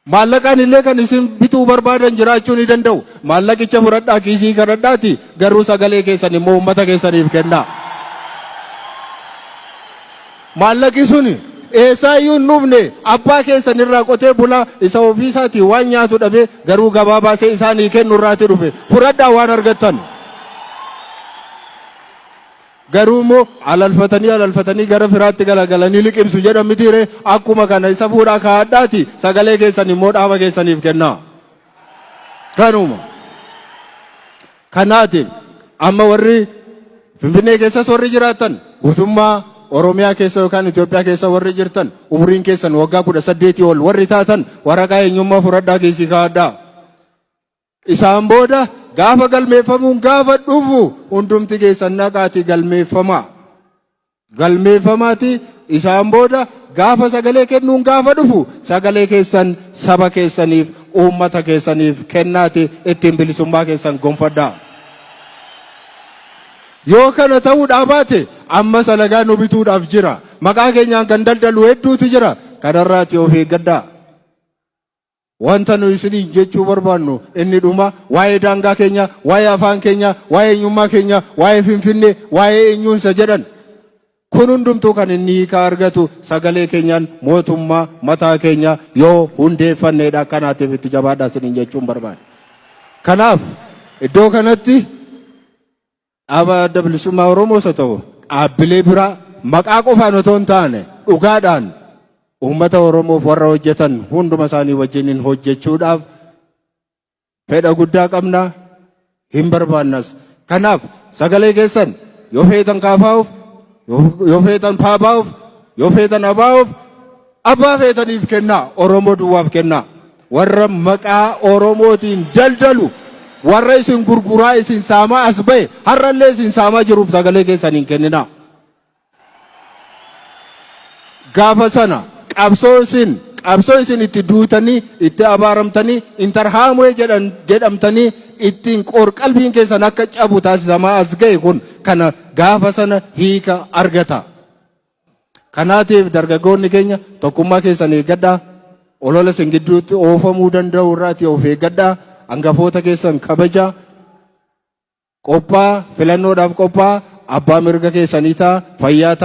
Maallaqaan illee kan isin bituu barbaadan jiraachuu ni danda'u. Maallaqicha fudhadhaa kiisii kadhadhaati garuu sagalee keessan immoo uummata keessaniif kennaa. Maallaqi suni eessaa iyyuu hin dhufne abbaa keessan irraa qotee bulaa isa ofii isaatii waan nyaatu dhabee garuu gabaa baasee isaanii kennu irraati dhufe. Fudhadhaa waan argattan. Garuu immoo alalfatanii alalfatanii gara firaatti galagalanii liqimsu jedhan mitiiree akkuma kana isa fuudhaa kaa'adhaati sagalee keessan immoo dhaaba keessaniif kennaa. Kanuma. Kanaatiif amma warri Finfinnee keessas warri jiraatan guutummaa Oromiyaa keessa yookaan Itoophiyaa keessa warri jirtan umriin keessan waggaa 18 ol warri taatan waraqaa eenyummaa fudhadhaa kiisii kaa'adhaa. Isaan booda gaafa galmeeffamuun gaafa dhufu hundumti keessan naqaatii galmeeffamaa. Galmeeffamaati isaan booda gaafa sagalee kennuun gaafa dhufu sagalee keessan saba keessaniif uummata keessaniif kennaati ittiin bilisummaa keessan gonfadhaa. Yoo kana ta'uudhaa baate ammas alagaa nu bituudhaaf jira. Maqaa keenyaan kan daldalu hedduutu jira. Kanarraati of eeggadhaa. Wanta nu isiniin jechuu barbaannu inni dhuma waa'ee daangaa keenya, waa'ee afaan keenya, waa'ee eenyummaa keenya, waa'ee Finfinnee, waa'ee eenyuunsa jedhan. Kun hundumtuu kan inni hiikaa argatu sagalee keenyaan mootummaa mataa keenya yoo hundeeffanneedha. Kanaatiif itti jabaadhaa isiniin jechuun barbaada. Kanaaf iddoo kanatti dhaaba Adda Bilisummaa Oromoos haa ta'u dhaabbilee biraa maqaa qofaan otoo hin taane dhugaadhaan uummata Oromoof warra hojjetan hunduma isaanii wajjiniin hojjechuudhaaf fedha guddaa qabna hin barbaannas. Kanaaf sagalee keessan yoo feetan kaafaa'uuf, yoo feetan paabaa'uuf, yoo feetan abaa'uuf abbaa feetaniif kennaa Oromoo duwwaaf kennaa. Warra maqaa Oromootiin daldalu warra isin gurguraa isin saamaa as ba'e har'allee isin saamaa jiruuf sagalee keessan hin kenninaa. Gaafa sana qabsoo isin qabsoo isin itti duutanii itti abaaramtanii intarhaamwee jedhan jedhamtanii ittiin qoor-qalbiin keessan akka cabu taasisamaa as ga'e kun kana gaafa sana hiika argata. Kanaatiif dargaggoonni keenya tokkummaa keessan eeggadhaa. Olola isin gidduutti oofamuu danda'u irraatii of eeggadhaa. Hangafoota keessan kabajaa. Qophaa filannoodhaaf qophaa abbaa mirga keessanii ta'a fayyaa ta'a.